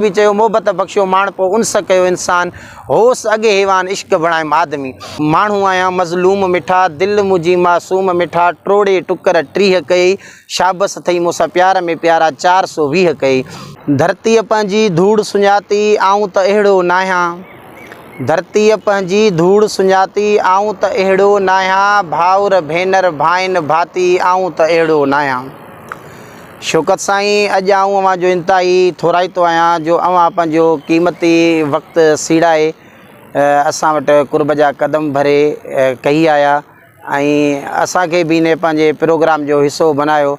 به چيو محبت بخشيو ماڻهپو انس ڪيو انسان هوس اڳي حيوان عشق بڻايم آدمي. ماڻهو آهيان مظلوم مٺا دل منهنجي معصوم مٺا ٽوڙي ٽڪر 30 ڪيئي شابس اٿئي مون سان پيار ۾ پيارا 420 ڪيئي. ڌرتيء پنهنجي ڌوڙ سڃاتي آئون ته اهڙو ناهيان ڌرتيء پنهنجي ڌوڙ سڃاتي آئون ته اهڙو ناهيان ڀائر ڀينر ڀائن ڀاتي آئون ته اهڙو ناهيان. شوڪت سائين اڄ آئون اوهان جو انتهائي ٿورائتو آهيان جو اوهان پنهنجو قيمتي وقت سيڙائي اسان وٽ قرب جا قدم ڀري ڪهي آيا ۽ اسان کي به انهي پنهنجي پروگرام جو حصو بنايو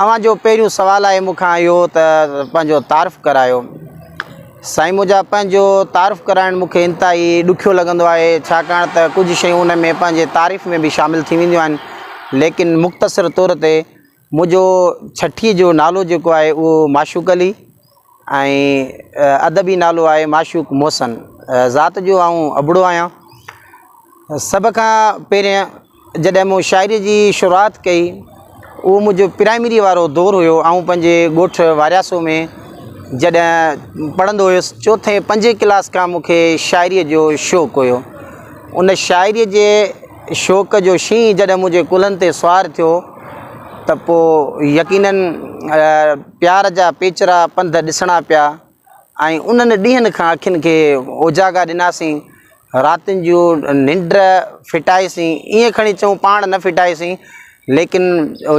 اوهان جو پهريون سوال آهي مون کان اهو ته پنهنجو تعارف ڪرايو سائين منهنجا پنهنجو تعارف ڪرائڻ مون کي انتهائي ڏکيو لڳندو آهي ڇاڪاڻ ته ڪجهه شيون ان ۾ پنهنجي تعريف ۾ به شامل ٿي وينديون آهن ليڪن مختصر طور تي منهنجو ڇٺيء جو نالو جيڪو آهي اهو معشوق علي ۽ ادبي نالو آهي معشوق محسن. ذات جو آئون ابڙو آهيان. سڀ کان پهرين جڏهن مون شاعريء جي شروعات ڪئي اهو منهنجو پرائمريء وارو دور هيو. آئون پنهنجي ڳوٺ وارياسو ۾ جڏهن پڙهندو هيس چوٿين پنجين ڪلاس کان مون کي شاعريء جو شوق هيو. ان شاعريء جي شوق جو شينهن جڏهن منهنجي ڪلهن تي سوار ٿيو ته پوء يقيناً پيار جا پيچرا پنڌ ڏسڻا پيا ۽ انهن ڏينهن کان اکين کي اوجاڳا ڏناسين، راتين جون ننڊ ڦٽائيسين، ائين کڻي چئون پاڻ نه ڦٽائيسين ليڪن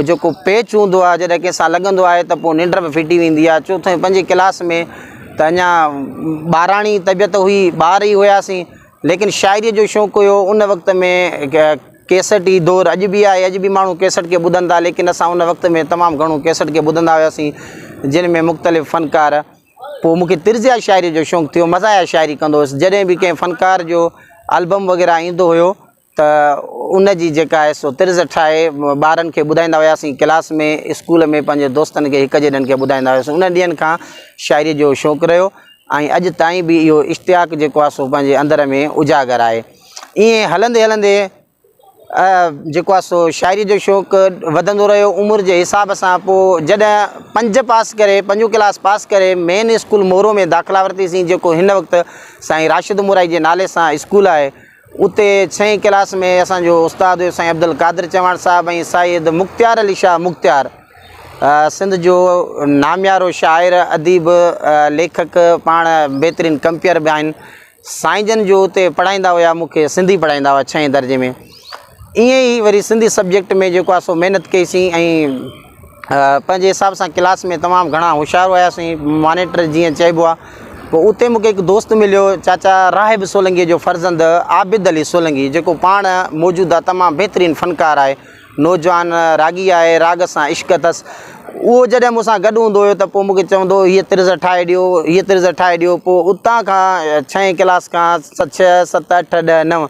جيڪو پيچ هوندو آهي جڏهن ڪنهن سان لڳندو آهي ته پوء ننڊ به ڦٽي ويندي آهي. چوٿين پنجين ڪلاس ۾ ته اڃا ٻاراڻي طبيعت هئي، ٻار ئي هياسين. ليڪن شاعريء جو شوق هيو ان وقت ۾ ڪيسٽ ئي دور اڄ به آهي اڄ به ماڻهو ڪيسٽ کي ٻڌن ٿا ليڪن اسان ان وقت ۾ تمام گهڻو ڪيسٽ کي ٻڌندا هياسين جن ۾ مختلف فنڪار پوء مون کي طرزيه شاعريء جو شوق ٿيو مزاحيه شاعري ڪندو هيس جڏهن به ڪنهن فنڪار جو البم وغيره ايندو هيو ته ان جي جيڪا آهي سو طرز ٺاهي ٻارن کي ٻڌائيندا هياسين ڪلاس ۾ اسڪول ۾ پنهنجي دوستن کي هڪ جيڏن کي ٻڌائيندا هياسين انهن ڏينهن کان شاعريء جو شوق رهيو ۽ اڄ تائين به اهو اشتياق جيڪو آهي سو پنهنجي اندر ۾ اجاگر آهي. ائين هلندي هلندي جيڪو آهي سو شاعري جو شوق وڌندو رهيو عمر جي حساب سان پوء جڏهن پنج پاس ڪري پنجون ڪلاس پاس ڪري مين اسڪول مورو ۾ داخلا ورتيسين جيڪو هن وقت سائين راشد مورائي جي نالي سان اسڪول آهي اتي ڇهين ڪلاس ۾ اسان جو استاد هيو سائين عبدالقادر چواڻ صاحب ۽ سيد مختيار علي شاهه مختيار سنڌ جو ناميارو شاعر، اديب، ليکڪ پاڻ بهترين ڪمپيئر به آهن. سائين جن جو اتي پڙهائيندا هيا مون کي سنڌي پڙهائيندا هئا ڇهين درجي ۾ ائين ئي وري سنڌي سبجيڪٽ ۾ جيڪو آهي سو محنت ڪئي سين ۽ پنهنجي حساب سان ڪلاس ۾ تمام گهڻا هوشيار هياسين مانيٽر جيئن چئبو آهي پوء اتي مون کي هڪ دوست مليو چاچا راهب سولنگي جو فرزند عابد علي سولنگي جيڪو پاڻ موجوده تمام بهترين فنڪار آهي نوجوان راڳي آهي، راڳ سان عشق اٿس. اهو جڏهن مون سان گڏ هوندو هيو ته پوء مون کي چوندو هو هيء طرز ٺاهي ڏيو، هيء طرز ٺاهي ڏيو. پوء اتان کان ڇهين ڪلاس کان ڇهه، ست، اٺ، ڏهه، نو،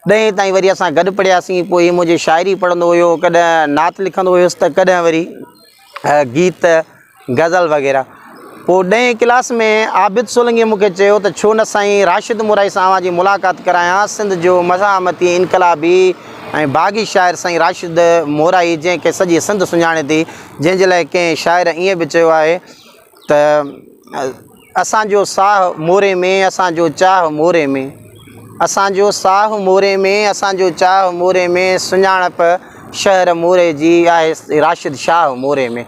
ڏهين تائين وري اسان گڏ پڙهياسين. پوء هي منهنجي شاعري پڙهندو هيو، ڪڏهن نعت لکندو هيس ته ڪڏهن وري گيت. غزل وغيره. پوء ڏهين ڪلاس ۾ عابد سولنگيء مون کي چيو ته ڇو نه سائين راشد مورائي سان اوهان جي ملاقات ڪرايان، سنڌ جو مزاحمتي، انقلابي ۽ باغي شاعر سائين راشد مورائي جنهن کي سڄي سنڌ سڃاڻي ٿي، جنهن جي لاء ڪنهن شاعر ائين به چيو آهي ته. اسان جو ساهه موري ۾، اسان جو چاهه موري ۾. اسان جو ساهه موري ۾، اسان جو چاهه موري ۾، سڃاڻپ شهر موري جي آهي راشد شاهه موري ۾.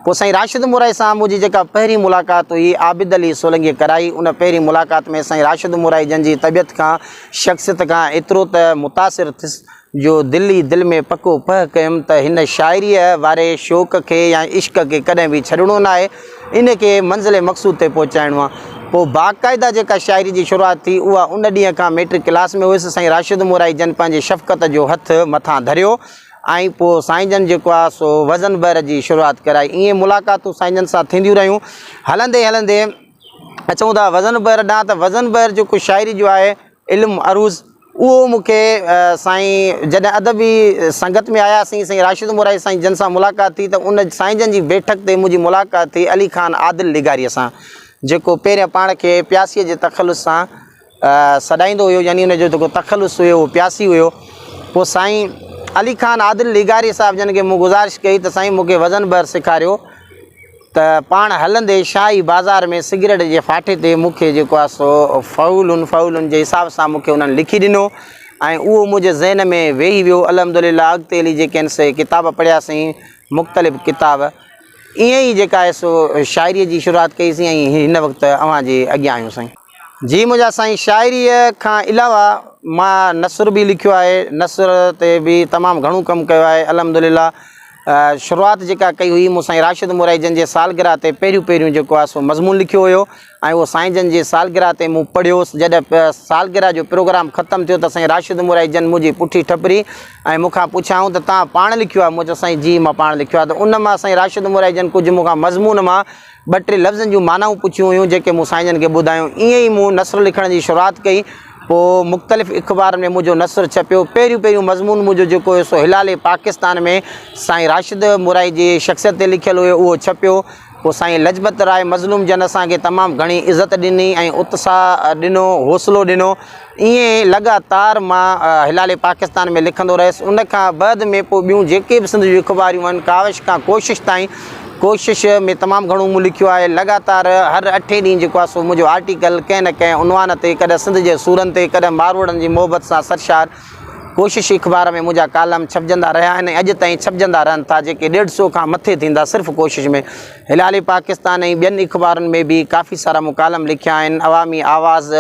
پوء سائين راشد مورائي سان منهنجي جيڪا پهرين ملاقات هئي عابد علي سولنگيء ڪرائي، ان پهرين ملاقات ۾ سائين راشد مورائي جن جي طبيعت کان، شخصيت کان ايترو ته متاثر ٿيس جو دل ئي دل ۾ پڪو پهه ڪيم ته هن شاعريء واري شوق کي يا عشق کي ڪڏهن به ڇڏڻو ناهي، ان کي منزل مقصود تي پهچائڻو آ. پوء باقاعده جيڪا شاعري جي شروعات ٿي، اها ان ڏينهن کان مئٽرڪ ڪلاس ۾ هيس، سائين راشد مورائي جن پنهنجي شفقت جو هٿ مٿان ڌريو ۽ پوء سائين جن جيڪو آ سو وزن بحر جي شروعات ڪرائي. ائين ملاقاتون سائين جن سان ٿينديون رهيون. هلندي هلندي اچون ٿا وزن بحر ڏانهن ته وزن بحر جيڪو شاعري جو آهي، علم عروض اهو مون کي سائين جڏهن ادبي سنگت ۾ آياسين سائين راشد مورائي سائين جن سان ملاقات ٿي ته ان سائين جن جي بيٺڪ تي منهنجي ملاقات ٿي علي خان عادل لغاري سان جيڪو پهريان پاڻ کي پياسيء جي تخلص سان سڏائيندو هيو يعني ان جو جيڪو تخلص هيو اهو پياسي هيو پوء سائين علي خان عادل لغاري صاحب جن کي مون گذارش ڪئي ته سائين مون کي وزن بحر سيکاريو. ته پاڻ هلندي شاهي بازار ۾ سگريٽ جي ڦاٽي تي مون کي جيڪو آهي سو فعولن فعولن جي حساب سان مون کي انهن لکي ڏنو ۽ اهو منهنجي ذهن ۾ ويهي ويو. الحمدلله اڳتي هلي جيڪي آهن سي ڪتاب پڙهياسين مختلف ڪتاب ائين ئي جيڪا آهي سو شاعريء جي شروعات ڪئي سين ۽ هن وقت اوهان جي اڳيان آهيون سائين. جي منهنجا سائين شاعريء کان علاوه مان نثر به لکيو آهي نثر تي به تمام گهڻو ڪم ڪيو آهي الحمدلله شروعات جيڪا ڪئي هئي مون سائين راشد مورائي جن جي سالگرهه تي پهريون پهريون جيڪو آهي سو مضمون لکيو هيو ۽ اهو سائين جن جي سالگرهه تي مون پڙهيو جڏهن سالگرهه جو پروگرام ختم ٿيو ته سائين راشد مورائي جن منهنجي پٺي ٺپري ۽ مون کان پڇيائون ته توهان پاڻ لکيو آهي مون چيو سائين جي مان پاڻ لکيو آهي ته ان مان سائين راشد مورائي جن ڪجهه مون کان مضمون مان ٻه ٽي لفظن جون معنائون پڇيون هيون جيڪي مون سائين جن کي ٻڌايون. ائين ئي مون نثر لکڻ جي شروعات ڪئي. پوء مختلف اخبارن ۾ منهنجو نثر ڇپيو. پهريون پهريون مضمون منهنجو جيڪو هيو سو هلال پاڪستان ۾ سائين راشد مورائي جي شخصيت تي لکيل هيو اهو ڇپيو. پوء سائين لجپت راء مظلوم جن اسان کي تمام گهڻي عزت ڏني ۽ اتساهه ڏنو، حوصلو ڏنو. ائين لڳاتار مان هلال پاڪستان ۾ لکندو رهيس. ان کان بعد ۾ پوء ٻيون جيڪي به سنڌ جون اخباريون آهن، ڪاوش کان ڪوشش تائين، ڪوشش ۾ تمام گهڻو مون لکيو آهي. لڳاتار هر اٺين ڏينهن جيڪو آهي سو منهنجو آرٽيڪل ڪنهن نه ڪنهن عنوان تي ڪڏهن سنڌ جي سورن تي، ڪڏهن ماروئڙن جي محبت سان سرشار ڪوشش اخبار ۾ منهنجا ڪالم ڇپجندا رهيا آهن ۽ اڄ تائين ڇپجندا رهن ٿا جيڪي ڏيڍ سو کان مٿي ٿيندا صرف ڪوشش ۾. هلال پاڪستان ۽ ٻين اخبارن ۾ به ڪافي سارا مون ڪالم لکيا آهن. عوامي آواز،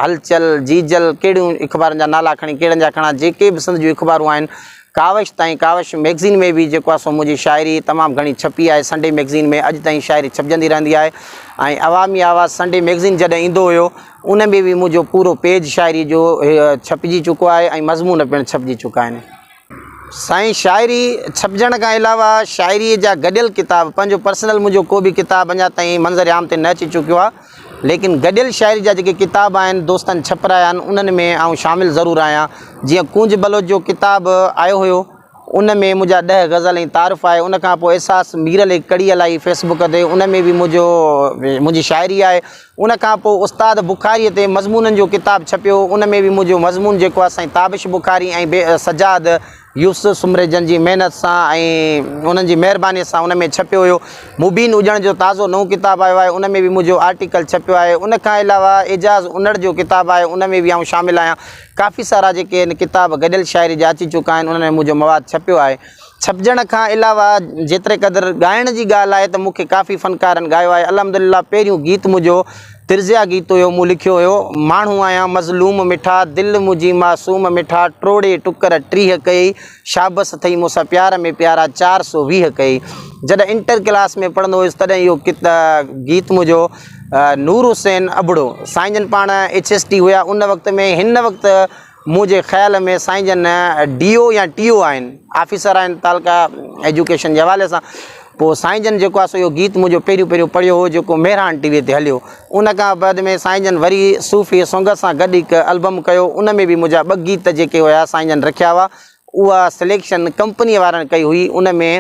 هلچل، جيجل ڪهڙيون اخبارن جا نالا کڻي ڪهڙن جا کڻان جيڪي به سنڌ جون اخبارون آهن ڪاوش تائين ڪاوش مئگزين ۾ به جيڪو آهي سو منهنجي شاعري تمام گهڻي ڇپي آهي سنڊي مئگزين ۾ اڄ تائين شاعري ڇپجندي رهندي آهي ۽ عوامي آواز سنڊي مئگزين جڏهن ايندو هيو ان ۾ به منهنجو پورو پيج شاعري جو ڇپجي چڪو آهي ۽ مضمون پڻ ڇپجي چڪا آهن. سائين شاعري ڇپجڻ کان علاوه شاعري جا گڏيل ڪتاب پنهنجو پرسنل منهنجو ڪو به ڪتاب اڃا تائين منظر عام تي نه اچي چڪيو آهي ليڪن گڏيل شاعري جا جيڪي ڪتاب آهن دوستن ڇپرايا آهن انهن ۾ آئون شامل ضرور آهيان جيئن ڪونج بلوچ جو ڪتاب آيو هيو ان ۾ منهنجا ڏهه غزل ۽ تعارف آهي ان کان پوء احساس ميرل هڪ ڪڙي هلائي فيس بڪ تي ان ۾ به منهنجو منهنجي شاعري آهي ان کان پوء استاد بخاريء تي مضمونن جو ڪتاب ڇپيو، ان ۾ به منهنجو مضمون جيڪو آهي سائين تابش بخاري ۽ بي سجاد يوسف سومري جن جي محنت سان ۽ انهن جي مهربانيء سان ان ۾ ڇپيو هيو. مبين اڄڻ جو تازو نئون ڪتاب آيو آهي، ان ۾ به منهنجو آرٽيڪل ڇپيو آهي. ان کان علاوه اعجاز انڙ جو ڪتاب آهي، ان ۾ به آئون شامل آهيان. ڪافي سارا جيڪي آهن ڪتاب گڏيل شاعري جا اچي چڪا آهن، انهن ۾ منهنجو مواد ڇپيو آهي. ڇپجڻ کان علاوه جيتري قدر ڳائڻ جي ڳالهه آهي ته مون کي ڪافي فنڪارن ڳايو آهي الحمدلله پهريون گيت منهنجو طرزيه گيت هيو مون لکيو هيو ماڻهو آهيان مظلوم مٺا دل منهنجي معصوم مٺا ٽوڙي ٽڪر 30 ڪيئي شابس اٿئي مون سان پيار ۾ پيارا 420 ڪيئي جڏهن انٽر ڪلاس ۾ پڙهندو هيس تڏهن اهو گيت منهنجو نور حسين ابڙو سائين جن پاڻ ايڇ ايس ٽي هيا ان وقت ۾ هن وقت منهنجي خيال ۾ سائين جن ڊي او يا ٽي او آهن آفيسر آهن تعلقه ايجوڪيشن جي حوالي سان پوء سائين جن جيڪو آهي سو اهو گيت منهنجو پهريون پهريون پڙهيو هو جيڪو مهراڻ ٽي وي تي هليو ان کان بعد ۾ سائين جن وري صوفي سونگت سان گڏ هڪ البم ڪيو ان ۾ به منهنجا ٻه گيت جيڪي هيا سائين جن رکيا هئا اها سليڪشن ڪمپنيء وارن ڪئي هئي ان ۾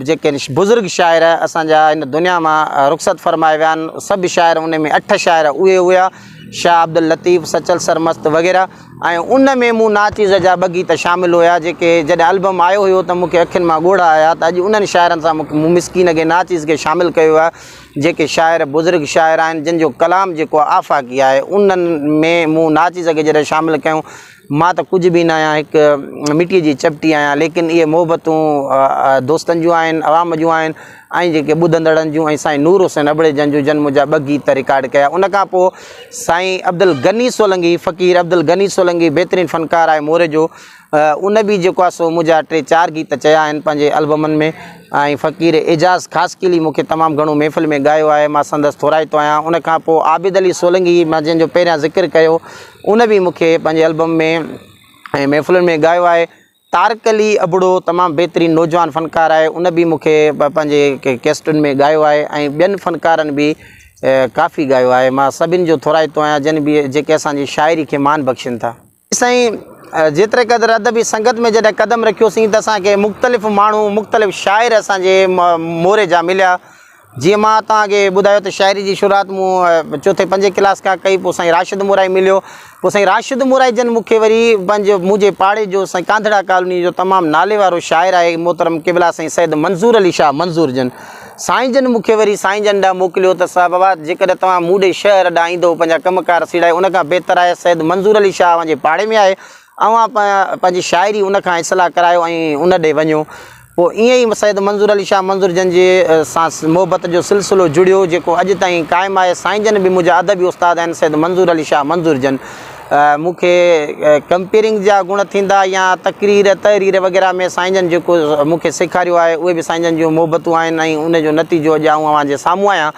جيڪي بزرگ شاعر اسان جا هن دنيا مان رخصت فرمائي ويا آهن سڀ شاعر ان ۾ اٺ شاعر اهي هيا شاهه عبداللطيف سچل سرمست وغيره ۽ ان ۾ مون ناچيز جا ٻه گيت شامل هيا جيڪي جڏهن البم آيو هيو ته مون کي اکين مان ڳوڙها آيا ته اڄ انهن شاعرن سان مون مسڪين کي ناچيز کي شامل ڪيو آهي جيڪي شاعر بزرگ شاعر آهن جن جو ڪلام جيڪو آفاقي آهي انهن ۾ مون ناچيز کي جڏهن شامل ڪيو مان ته ڪجهه به نه آهيان هڪ مٽيء جي چپٽي آهيان ليڪن اهي محبتون دوستن جون آهن عوام جون آهن ۽ جيڪي ٻڌندڙن جون ۽ سائين نور حسين ابڙي جن جون جن منهنجا ٻه گيت رڪارڊ ڪيا ان کان پوء سائين عبدالغني سولنگي فقير عبدالغني سولنگي بهترين فنڪار آهي موري جو ان به جيڪو آهي سو منهنجا ٽي چار گيت چيا آهن پنهنجي البمن ۾ ۽ فقير اعجاز خاصخيلي مون کي تمام گهڻو محفل ۾ ڳايو آهي مان سندس ٿورائتو آهيان ان کان پوء عابد علي سولنگي مان جنهن جو پهريان ذڪر ڪيو ان به مون کي پنهنجي البم ۾ ۽ محفلن ۾ ڳايو آهي. طارق علي ابڙو تمام بهترين نوجوان فنڪار آهي ان به مون کي پنهنجي ڪيسٽن ۾ ڳايو آهي ۽ ٻين فنڪارن به ڪافي ڳايو آهي مان سڀن جو ٿورائتو آهيان جن به جيڪي اسان جي شاعري کي مان بخشين ٿا. سائين جيتري قدر ادبي سنگت ۾ جڏهن قدم رکيوسين ته اسان کي مختلف ماڻهو مختلف شاعر اسان جي موري جا مليا جيئن مان توهان کي ٻڌايو ته شاعري جي شروعات مون چوٿين پنجين ڪلاس کان ڪئي پوء سائين راشد مورائي مليو پوء سائين راشد مورائي جن مون کي وري پنهنجو منهنجي پاڙي جو سائين ڪانڌڙا ڪالوني جو تمام نالي وارو شاعر آهي محترم قبلا سائين سيد منظور علي شاهه منظور جن سائين جن مون کي وري سائين جن ڏانهن موڪليو ته صاحب بابا جيڪڏهن توهان مون ڏي شهر ڏانهن ايندؤ پنهنجا ڪم ڪار سيڙائي ان کان بهتر آهي سيد منظور علي شاهه اوهان جي پاڙي ۾ آهي اوهان پنهنجي شاعري ان کان اصلاح ڪرايو ۽ ان ڏي وڃو. پوء ائين ئي سيد منظور علي شاهه منظور جن جي سان محبت جو سلسلو جڙيو جيڪو اڄ تائين قائم آهي. سائين جن به منهنجا ادبي استاد آهن. سيد منظور علي شاهه منظور جن مون کي ڪمپيئرنگ جا گڻ ٿيندا يا تقرير تحرير وغيره ۾ سائين جن جيڪو مون کي سيکاريو آهي اهي به سائين جن جون محبتون آهن ۽ ان جو نتيجو اڄ آئون اوهان جي سامهون آهيان.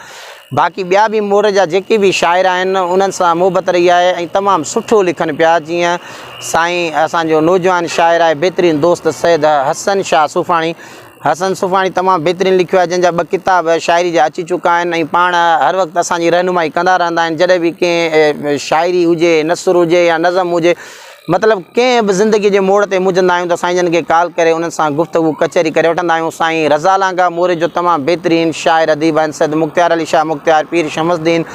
باقي ٻيا به مور جا جيڪي به شاعر آهن انهن سان محبت رهي آهي ۽ تمام سٺو لکن پيا جيئن سائين اسان جو نوجوان شاعر آهي بهترين دوست سيد حسن شاهه صوفاڻي حسن صوفاڻي تمام بهترين لکيو آهي جنهن جا ٻه ڪتاب شاعري جا اچي چڪا آهن ۽ پاڻ هر وقت اسان جي رهنمائي ڪندا رهندا آهن جڏهن به ڪنهن شاعري هجي نثر هجي يا نظم هجي مطلب ڪنهن به زندگي جي موڙ تي مجهندا آهيون ته سائين جن کي ڪال ڪري انهن سان گفتگو ڪچهري ڪري وٺندا آهيون. سائين رضا لانگاهه موري جو تمام بهترين شاعر اديب آهن. سيد مختيار علي شاهه مختيار، پير شمس الدين،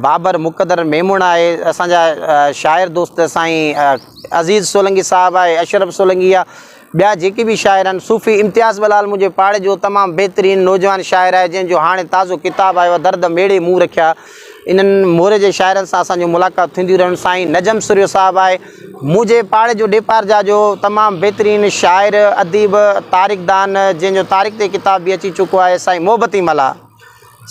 بابر مقدر ميمڻ آهي. اسان جا شاعر دوست سائين عزيز سولنگي صاحب آهي، اشرف سولنگي آهي. ٻيا جيڪي به شاعر آهن. صوفي امتياز ٻلال منهنجي پاڙي جو تمام بهترين نوجوان شاعر آهي جنهن جو هاڻي تازو ڪتاب آيو آهي درد ميڙي مون رکيا. انهن موري جي شاعرن سان اسان جون ملاقات ٿينديون رهيون. سائين نجم سرهيو صاحب آهي منهنجي پاڙي جو ڏيپارجا جو تمام بهترين شاعر اديب تاريخ دان جنهن جو تاريخ تي ڪتاب به اچي چڪو آهي سائين محبتي ملاح.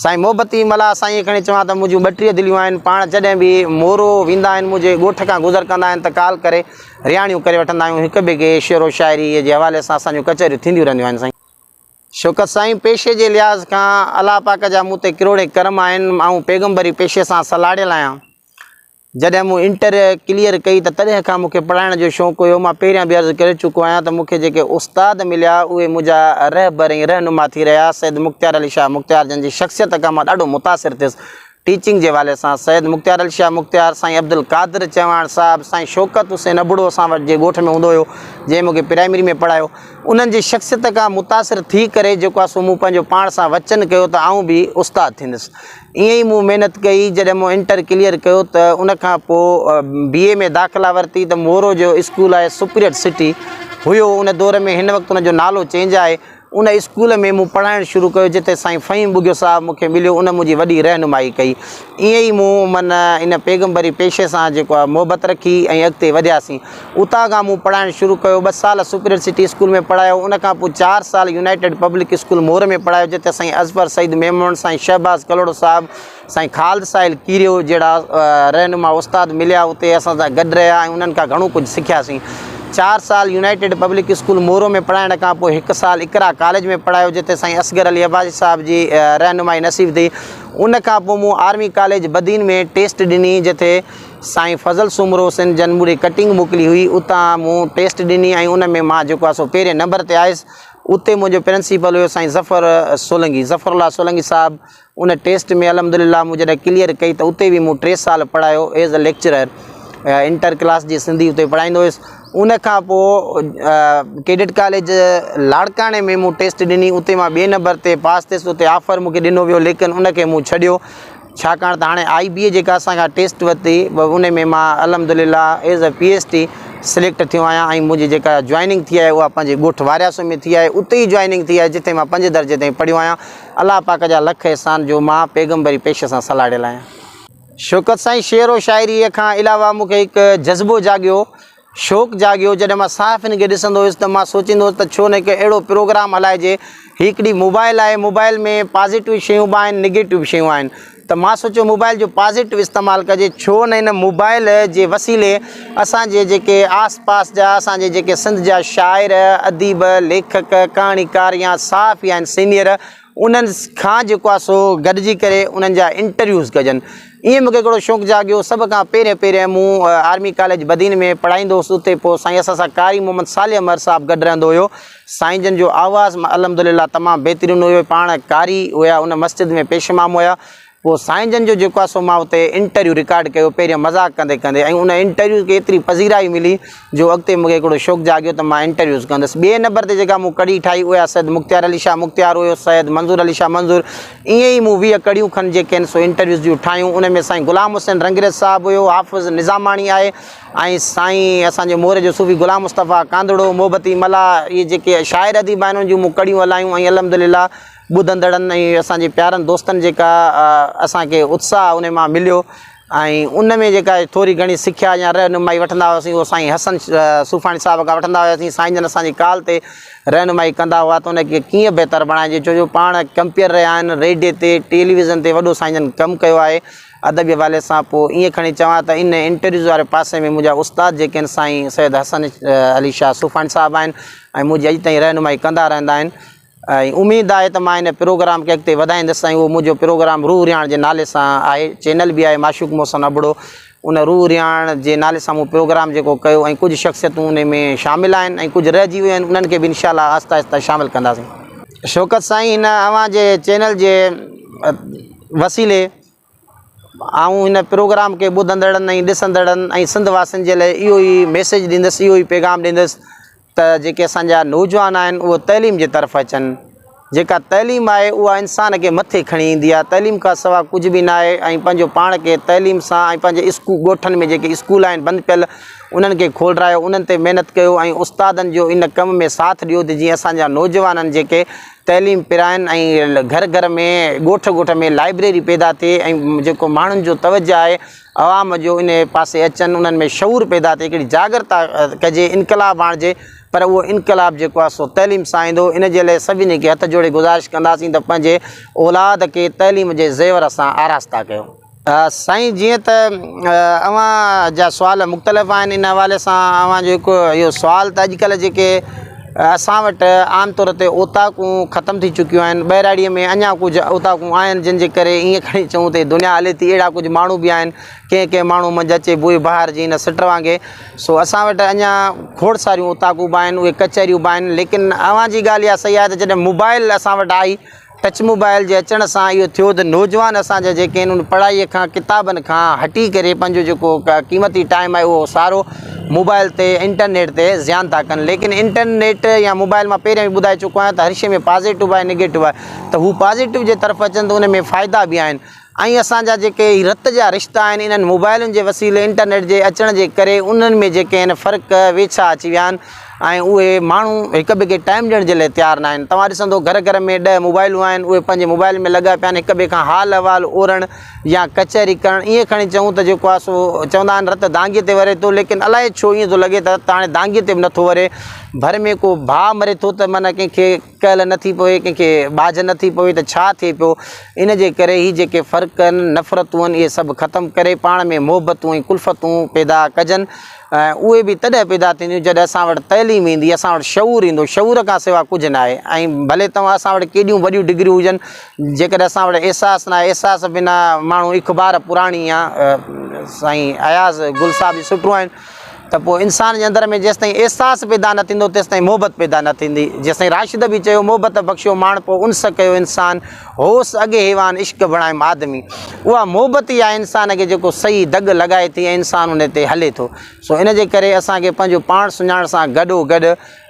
سائين محبتي ملاح سائين کي کڻي چوان ته منهنجون 32 دليون آهن پاڻ جڏهن به مورو ويندا آهن منهنجي ڳوٺ کان گذر ڪندا آهن ته ڪال ڪري رهاڻيون ڪري وٺندا آهيون هڪ ٻئي کي شعر و شاعري جي حوالي سان اسان جون ڪچهريون ٿينديون رهنديون آهن سائين. شوڪت سائين پيشي جي لحاظ کان الله پاڪ جا مون تي ڪروڙين ڪرم آهن آئون پيغمبري پيشي سان سلهاڙيل آهيان جڏهن مون انٽر ڪليئر ڪئي ته تڏهن کان مون کي پڙهائڻ جو شوق هيو. مان پهريان به عرض ڪري چڪو آهيان ته مون کي جيڪي استاد مليا اهي منهنجا رهبر ۽ رهنما ٿي رهيا. سيد مختيار علي شاهه مختيار جن جي شخصيت کان مان ڏاڍو متاثر ٿيس. ٽيچنگ جي حوالي سان سيد مختيار علي شاهه مختيار، سائين عبدالقادر چوهاڻ صاحب، سائين شوڪت حسين ابڙو اسان وٽ جي ڳوٺ ۾ هوندو هيو جنهن مون کي پرائمري ۾ پڙهايو. انهن جي شخصيت کان متاثر ٿي ڪري جيڪو آهي سو مون پنهنجو پاڻ سان وچن ڪيو ته آئون به استاد ٿيندس. ائين ئي مون محنت ڪئي، جڏهن مون انٽر ڪليئر ڪيو ته ان کان پوء بي اي ۾ داخلا ورتي ته مورو جو اسڪول آهي سپريٽ سٽي هيو ان دور ۾ هن وقت ان جو نالو چينج آهي ان اسڪول ۾ مون پڙهائڻ شروع ڪيو جتي سائين فهيم ٻگهيو صاحب مون کي مليو ان منهنجي وڏي رهنمائي ڪئي ائين ئي مون من ان پيغمبري پيشي سان جيڪو آهي محبت رکي ۽ اڳتي وڌياسين. اتان کان مون پڙهائڻ شروع ڪيو. ٻه سال سپريئر سٽي اسڪول ۾ پڙهايو. ان کان پوء چار سال يونائيٽيڊ پبلڪ اسڪول مور ۾ پڙهايو جتي سائين اظفر سعيد ميمڻ، سائين شهباز ڪلهوڙو صاحب، سائين خالد ساحل ڪيريو جهڙا رهنما استاد مليا. اتي اسان سان گڏ رهيا ۽ انهن کان گهڻو ڪجهه سکياسين. چار سال يونائيٽيڊ پبلڪ اسڪول مورو ۾ پڙهائڻ کان پوء هڪ سال اقرا ڪاليج ۾ پڙهايو جتي سائين اصغر علي عباسي صاحب جي رهنمائي نصيب ٿي. ان کان پوء مون آرمي ڪاليج بدين ۾ ٽيسٽ ڏني جتي سائين فضل سومرو سن جن مون ڏي ڪٽنگ موڪلي هئي اتان مون ٽيسٽ ڏني ۽ ان ۾ مان جيڪو آهي سو پهرين نمبر تي آيس اتي منهنجو پرنسپل هيو سائين ظفر سولنگي ظفر الله سولنگي صاحب ان ٽيسٽ ۾ الحمد لله مون جڏهن ڪليئر ڪئي ته اتي به مون ٽي سال پڙهايو as a lecturer inter class جي سنڌي اتي پڙهائيندو هيس ان کان پوء ڪيڊٽ ڪاليج لاڙڪاڻي ۾ مون ٽيسٽ ڏني اتي مان ٻئي نمبر تي پاس ٿيس اتي آفر مون کي ڏنو ويو ليڪن ان کي مون ڇڏيو ڇاڪاڻ ته هاڻي آئي بي اي جيڪا اسان کان ٽيسٽ ورتي ان ۾ مان الحمد لله as a P S T select ٿيو آهيان ۽ منهنجي جيڪا جوائننگ ٿي آهي اها پنهنجي ڳوٺ وارياسو ۾ ٿي آهي اتي ئي جوائننگ ٿي آهي جتي مان پنج درجي تائين پڙهيو آهيان الله پاڪ جا لک احسان جو مان پيغمبري پيشي سان سلهاڙيل آهيان. شوڪت سائين شعر و شاعريء کان علاوه مون کي هڪ جذبو جاڳيو شوق جاڳيو، جڏهن مان صحافين کي ڏسندو هيس ته مان سوچيندو هيس ته ڇو نه هڪ اهڙو پروگرام هلائجي، هي هڪڙي موبائل آهي، موبائل ۾ پازيٽو شيون به آهن نگيٽو به شيون آهن ته مان سوچيو موبائل جو پازيٽو استعمال ڪجي، ڇو نه ان موبائل جي وسيلي اسان جي جيڪي آس پاس جا اسان جي جيڪي سنڌ جا شاعر، اديب، ليکڪ، ڪهاڻيڪار يا صحافي آهن سينيئر انهن کان جيڪو آهي سو گڏجي ڪري انهن جا انٽرويوز ڪجن. ائين مون کي هڪڙو شوق جاڳيو. سڀ کان پهرين پهرين مون آرمي ڪاليج بدين ۾ پڙهائيندو هوس اتي پوء سائين اسان سان قاري محمد صالح مهر صاحب گڏ رهندو هيو. سائين جن جو آواز الحمد لله تمام بهترين هيو. پاڻ قاري هيا ان مسجد ۾ پيش امام هيا. پوء سائين جن جو جيڪو آهي سو مان اتي انٽرويو رڪارڊ ڪيو پهريان مذاق ڪندي ڪندي ۽ ان انٽرويو کي ايتري پذيرائي ملي جو اڳتي مون کي هڪڙو شوق جاڳيو ته مان انٽرويوز ڪندس. ٻئي نمبر تي جيڪا مون ڪڙي ٺاهي اها سيد مختيار علي شاهه مختيار هيو، سيد منظور علي شاهه منظور ائين ئي مون 20 ڪڙيون کن جيڪي آهن سو انٽرويوز جون ٺاهيون ان ۾ سائين غلام حسين رنگريز صاحب هيو، حافظ نظاماڻي آهي ۽ سائين اسان جي مور جو صوفي غلام مصطفيٰ ڪانڌڙو، محبتي ملاح اهي جيڪي شاعر اديب آهن انهن جون مون ڪڙيون هلايون ۽ الحمدلله. ٻڌندڙن ۽ اسان جي پيارن دوستن جيڪا اسان کي اتساهه ان مان مليو ۽ ان ۾ جيڪا ٿوري گهڻي سکيا يا رهنمائي وٺندا هئاسين اهو سائين حسن صوفاڻي صاحب کان وٺندا هياسين سائين جن اسان جي ڪال تي رهنمائي ڪندا هئا ته ان کي ڪيئن بهتر بڻائجي ڇو جو پاڻ ڪمپيئر رهيا آهن ريڊيي تي ٽيليويزن تي وڏو سائين جن ڪم ڪيو آهي ادبي حوالي سان پوء ائين کڻي چوان ته ان انٽرويوز واري پاسي ۾ منهنجا استاد جيڪي آهن سائين سيد حسن علي شاهه صوفاڻي صاحب آهن ۽ منهنجي اڄ تائين رهنمائي ڪندا رهندا آهن ۽ اميد آهي ته مان ان پروگرام کي اڳتي وڌائيندس ۽ اهو منهنجو پروگرام روح رهاڻ جي نالي سان آهي چينل به آهي معشوق محسن ابڙو ان روح رهاڻ جي نالي سان مون پروگرام جيڪو ڪيو ۽ ڪجهه شخصيتون ان ۾ شامل آهن ۽ ڪجهه رهجي ويون آهن انهن کي به انشاء الله آهستي آهستي شامل ڪنداسين. شوڪت سائين هن اوهان جي چينل جي وسيلي آئون هن پروگرام کي ٻڌندڙن ۽ ڏسندڙن ۽ سنڌ واسين جي لاء اهو ئي ميسيج ڏيندس اهو ئي پيغام ڏيندس ته جيڪي اسان جا نوجوان آهن اهي تعليم جي طرف اچن جيڪا تعليم آهي اها انسان کي مٿي کڻي ايندي آهي تعليم کان سوا ڪجهه به نه آهي ۽ پنهنجو پاڻ کي تعليم سان ۽ پنهنجي اسڪو ڳوٺن ۾ جيڪي اسڪول آهن بند پيل انهن کي کولرايو انهن تي محنت ڪيو ۽ استادن جو ان ڪم ۾ ساٿ ڏيو ته جيئن اسان جا نوجوانن جيڪي تعليم پرائن ۽ گهر گهر ۾ ڳوٺ ڳوٺ ۾ لائبريري پيدا ٿئي ۽ جيڪو ماڻهن جو توجه آهي عوام جو ان پاسي اچن انهن ۾ شعور پيدا ٿئي هڪڙي جاڳرتا ڪجي انقلاب آڻجي پر اهو انقلاب جيڪو آهي سو تعليم سان ايندو ان جي لاء سڀني کي هٿ جوڙي گذارش ڪنداسين ته پنهنجي اولاد کي تعليم جي زيور سان آراسته ڪيو. سائين جيئن ته اوهان جا سوال مختلف آهن ان حوالي سان اوهان جو هڪ اهو سوال ته اڄڪلهه جيڪي اسان وٽ عام طور تي اوطاقون ختم ٿي چڪيون آهن ٻهراڙيء ۾ اڃا ڪجهه اوطاقون آهن جن جي ڪري ائين کڻي چئون ته دنيا هلي ٿي اهڙا ڪجهه ماڻهو به آهن ڪنهن ڪنهن ماڻهو منجهه اچي بوء بهار جي هن سٽ وانگي سو اسان وٽ اڃا کوڙ ساريون اوطاقون به آهن اهي ڪچهريون به آهن ليڪن اوهان جي ڳالهه اها صحيح آهي ته جڏهن موبائل اسان وٽ آئي ٽچ موبائل جي اچڻ سان اهو ٿيو ته نوجوان اسان جا جيڪي آهن ان پڙهائي کان ڪتابن کان هٽي ڪري پنهنجو جيڪو قيمتي ٽائيم آهي اهو سارو موبائل تي انٽرنيٽ تي زيان ٿا ڪن ليڪن انٽرنيٽ يا موبائل مان پهريان به ٻڌائي چڪو آهيان ته هر شي ۾ پازيٽو آهي نگيٽو آهي ته هو پازيٽو جي طرف اچن ته ان ۾ فائدا به آهن ۽ اسان جا جيڪي هي رت جا رشتا آهن انهن موبائلن جي وسيلي انٽرنيٽ جي اچڻ جي ڪري انهن ۾ جيڪي آهن فرق ويڇا اچي ويا آهن ۽ اهي ماڻهو هڪ ٻئي کي ٽائيم ڏيڻ جي لاء تيار نه آهن توهان ڏسندو گهر گهر ۾ ڏهه موبائلون آهن اهي پنهنجي موبائل ۾ لڳا پيا آهن هڪ ٻئي کان حال احوال اورڻ يا ڪچهري ڪرڻ ائين کڻي چئون ته جيڪو آهي سو چوندا آهن رت دانگي تي وري ٿو ليڪن الائي ڇو ائين ٿو لڳي ته رت هاڻي دانگي تي به نٿو وري ڀر ۾ ڪو ڀاء مري ٿو ته معنيٰ ڪنهن کي ڪهل نه ٿي پوي، ڪنهن کي ٻاجهه نه ٿي پوي ته ڇا ٿئي پيو؟ ان جي ڪري هي جيڪي فرق آهن، نفرتون آهن، اهي سڀ ختم ڪري پاڻ ۾ محبتون ۽ ڪلفتون پيدا ڪجن ۽ اهي به تڏهن پيدا ٿينديون جڏهن اسان وٽ تعليم ايندي، اسان وٽ شعور ايندو، شعور کان سوا ڪجهه ناهي ۽ ڀلي توهان اسان وٽ ڪيڏيون وڏيون ڊگريون هجن، جيڪڏهن اسان وٽ احساس ناهي، احساس بنا ماڻهو اخبار پراڻي آ، سائين اياز گل صاحب جون سٽون آهن. ته پوء انسان جي اندر ۾ جيستائين احساس پيدا نه ٿيندو تيستائين محبت پيدا نه ٿيندي. جيستائين راشد به چيو محبت بخشيو ماڻهپو انس ڪيو انسان هوس اڳي حيوان عشق بڻايم آدمي. اها محبت ئي آهي انسان کي جيڪو صحيح دڳ لڳائي ٿي ۽ انسان ان تي هلي ٿو. سو ان جي ڪري اسان کي پنهنجو پاڻ سڃاڻڻ سان گڏو گڏ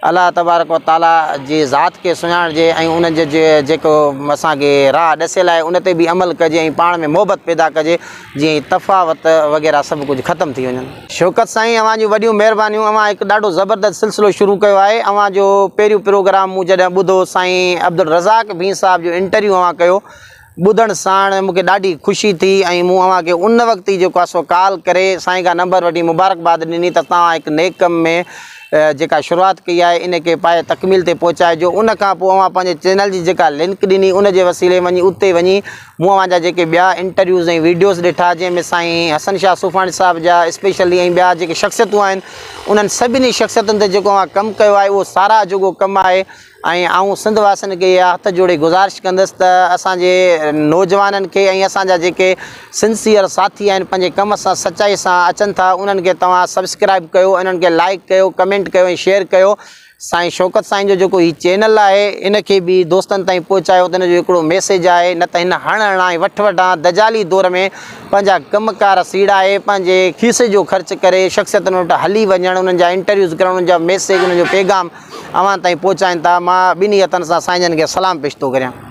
الله تبارڪ و تعاليٰ جي ذات کي سڃاڻجي ۽ ان جي جيڪو اسان کي راهه ڏسيل آهي ان تي به عمل ڪجي ۽ پاڻ ۾ محبت پيدا ڪجي جيئن تفاوت وغيره سڀ ڪجهه ختم ٿي وڃن. شوڪت سائين اوهان جون وڏيون مهربانيون اوهان هڪ ڏاڍو زبردست سلسلو شروع ڪيو آهي اوهان جو پهريون پروگرام مون جڏهن ٻڌو سائين عبدالرزاق ڀين صاحب جو انٽرويو اوهان ڪيو ٻڌڻ ساڻ مون کي ڏاڍي خوشي ٿي ۽ مون اوهان کي ان وقت ئي جيڪو آهي سو ڪال ڪري سائين کان نمبر وٺي مبارڪباد ڏني ته توهان هڪ نيڪ ڪم ۾ جيڪا شروعات ڪئي آهي ان کي پايه تڪميل تي پهچائجو ان کان پوء اوهان پنهنجي چينل جي جيڪا لنڪ ڏني ان جي وسيلي وڃي اتي وڃي مون اوهان جا جيڪي ٻيا انٽرويوز ۽ ويڊيوز ڏٺا جنهن ۾ سائين حسن شاهه صوفاڻي صاحب جا اسپيشلي ۽ ٻيا جيڪي شخصيتون آهن انهن سڀني شخصيتن تي جيڪو اوهان ڪم ڪيو آهي اهو ساراهه جوڳو ڪم آهي ۽ آئون سنڌ واسين کي اها هٿ جوڙي گذارش ڪندس ته اسان جي نوجوانن کي ۽ اسان جا جيڪي سنسيئر ساٿي آهن پنهنجي ڪم سان سچائي سان اچن ٿا انهن کي توهان سبسڪرائب ڪيو انهن کي لائڪ ڪيو ڪمينٽ ڪيو ۽ شيئر ڪيو سائين شوڪت سائين جو جيڪو هي چينل آهي ان کي به دوستن تائين پهچايو ته ان جو هڪڙو ميسيج آهي نه ته هن هڻ هڻان ۽ وٺ وٺان دجالي دور ۾ پنهنجا ڪم ڪار سيڙائي پنهنجي کيسي جو خرچ ڪري شخصيتن وٽ هلي وڃڻ انهن جا انٽرويوز ڪرڻ انهن جا ميسيج انهن جو پيغام اوهان تائين پهچائين ٿا مان ٻنهي هٿن سان سائين جن کي سلام پيش ٿو ڪريان.